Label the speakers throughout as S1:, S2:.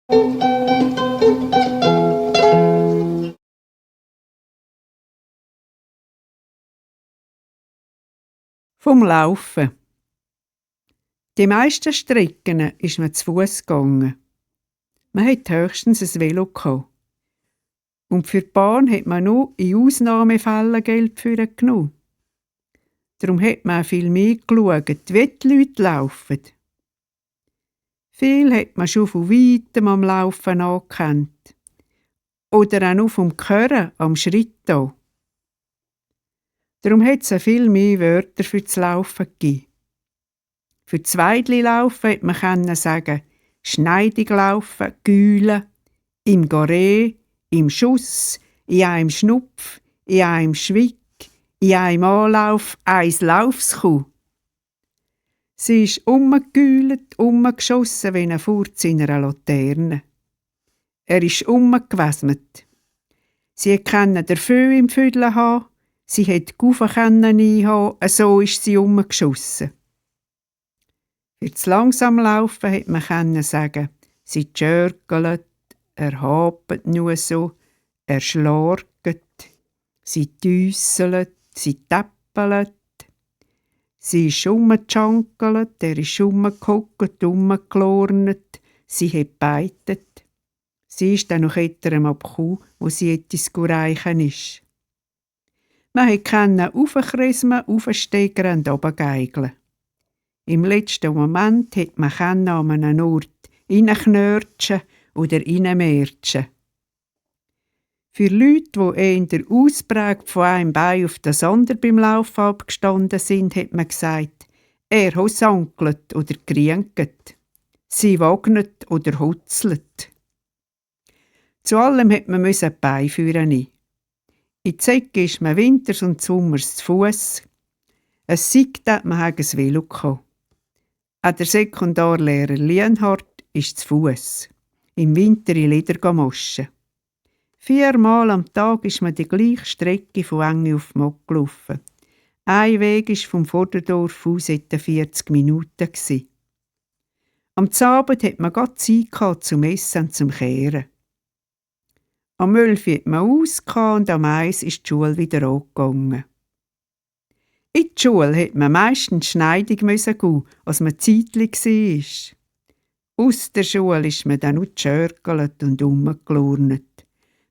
S1: Vom Laufen. Die meisten Strecken ist man zu Fuss gegangen. Man hatte höchstens ein Velo gehabt. Und für die Bahn hat man nur in Ausnahmefällen Geld für genommen. Darum hat man auch viel mehr geschaut, wie die Leute laufen. Viel hat man schon von Weitem am Laufen angekannt. Oder auch nur vom Hören am Schritt an. Darum hat es auch viel mehr Wörter für das Laufen gegeben. Für das Weidli-Laufen hätte man sagen schneidig laufen, gülen, im Garé, im Schuss, in einem Schnupf, in einem Schwick, in einem Anlauf, eins Laufskuh. Sie ist umgegület, umgeschossen wie ein Furz in einer Laterne. Er ist umgewesmet. Sie konnte den Föh im Viertel haben, sie hätte die Gufe einhaben, so ist sie umgeschossen. Für das langsam Laufen hätte man sagen, sie tschörgelt, er hapet nur so, er schlorget, sie düsselt, sie täppelt. Sie ist umgechankelt, er ist umgehockt, umgelornet, sie hat beitet. Sie ist dann noch etwas ab Kuh, wo sie etwas reichen ist. Man konnte aufkrismen, aufsteigern und runtergeigeln. Im letzten Moment konnte man an einen Ort reinknörtschen oder reinmärtschen. Für Leute, die eher ausprägt von einem Bein auf das andere beim Laufen abgestanden sind, hat man gesagt, er hosankelt oder grienket, sie wagnet oder hutzelt. Zu allem hat man die Beine führen. In die Säcke ist man winters und sommers zu Fuss. Es sagt, man hat ein Velo gehabt. Auch der Sekundarlehrer Lienhardt ist zu Fuss. Im Winter in Leder moschen. 4 Mal am Tag ist man die gleiche Strecke von Engi auf Mock gelaufen. Ein Weg war vom Vorderdorf aus etwa 40 Minuten. Am Abend hat man gerade Zeit gehabt zum Essen und zum Kehren. Am 11 hat man aus und am 1 ist die Schule wieder angegangen. In die Schule hat man meistens schneidig gehen, als man zeitlich war. Aus der Schule ist man dann nur geschörgelt und umgelornet.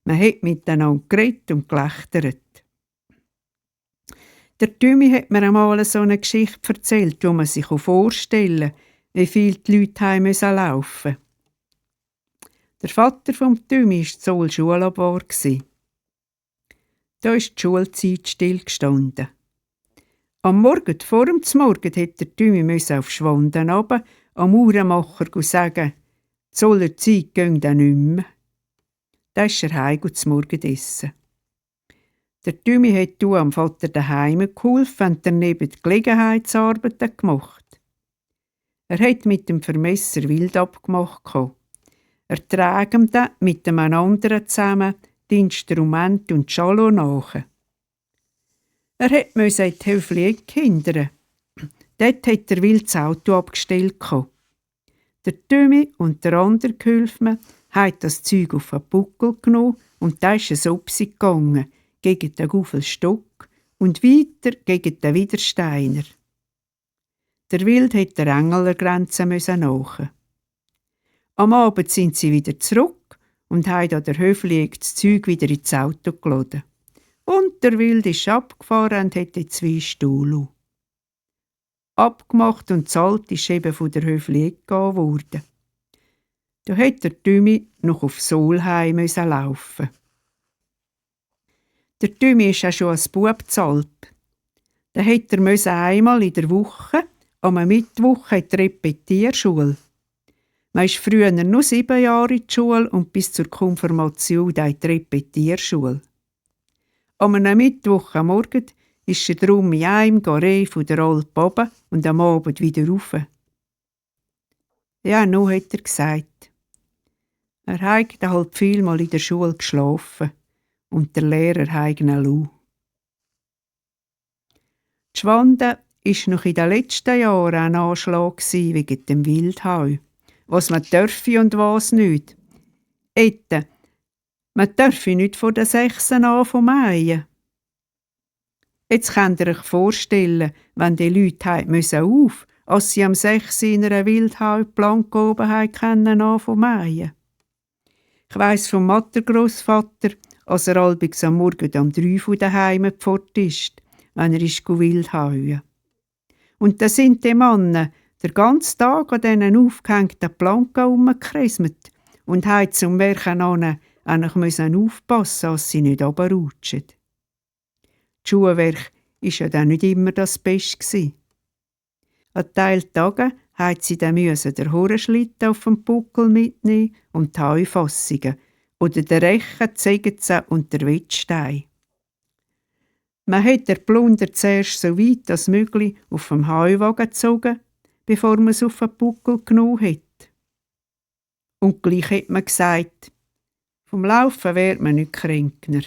S1: Man hat miteinander geredet und gelächtert. Der Tümi hat mir einmal so eine Geschichte erzählt, wo man sich vorstellen kann, wie viel die Leute heim laufen müssen. Der Vater vom Tümi war Zoll Schulabwar. Da ist die Schulzeit stillgestanden. Am Morgen, vor dem Morgen, hätte der Tümi auf Schwanden runter am Uhrenmacher sagen, die Zollerzeit ging dann nicht mehr. Da ist er heim zum Morgenessen. Der Tümi hat am Vater daheim geholfen und daneben die Gelegenheitsarbeiten gemacht. Er hat mit dem Vermesser wild abgemacht. Er trug ihm dann mit einem anderen zusammen die Instrumente und die Schalo nach. Er musste in die Höfli hindern. Dort hat er wild das Auto abgestellt. Der Tümi und der andere Gehilfe haben das Zeug auf den Buckel genommen und da ist es Opsi gegangen, gegen den Guffelstock und weiter gegen den Widersteiner. Der Wild hätte der Engelergrenze nach. Am Abend sind sie wieder zurück und haben an der Höfli das Zeug wieder ins Auto geladen. Und der Wild ist abgefahren und hatte 2 Stuhl. Abgemacht und zahlt ist eben von der Höfli gegangen worden. Da hätte der Tümi noch auf Solheim laufen. Der Tümi ist auch schon als Bub zalp. Da hätte er einmal in der Woche, am Mittwoch, in die Repetierschule. Man ist früher nur 7 Jahre in die Schule und bis zur Konfirmation in die Repetierschule. Am Mittwoch am Morgen ist er drum in einem Garé von der Alp runter und am Abend wieder rauf. Ja, nun hat er gesagt. Er hat halt vielmal in der Schule geschlafen und der Lehrer hat ihn lau. Die Schwande war noch in den letzten Jahren ein Anschlag wegen dem Wildhau. Was man dürfe und was nicht. Ette, man dürfe nicht von den 6 an vom Mähen. Jetzt könnt ihr euch vorstellen, wenn die Leute heim müssen auf, als sie am 6 in einer Wildhauptplanke oben heim vom Mähen. Ich weiss vom Mattergrossvater, als er allbig am Morgen um 3 von daheim fort ist, wenn er wild hauen. Und da sind die Männer den ganzen Tag an diesen aufgehängten Planken herumgekresmet und haben zum Werken an eigentlich aufpassen, dass sie nicht runterrutschen. Das Schuhwerk war ja dann nicht immer das Beste. An Teiltagen mussten sie dann den Hornschlitten auf dem Buckel mitnehmen und die Heufassungen oder den Rechen, die Sägezen und den Wettstein. Man hat den Plunder zuerst so weit als möglich auf dem Heuwagen gezogen, bevor man es auf den Buckel genommen hat. Und gleich hat man gesagt, vom Laufen wird man nicht Kränkner.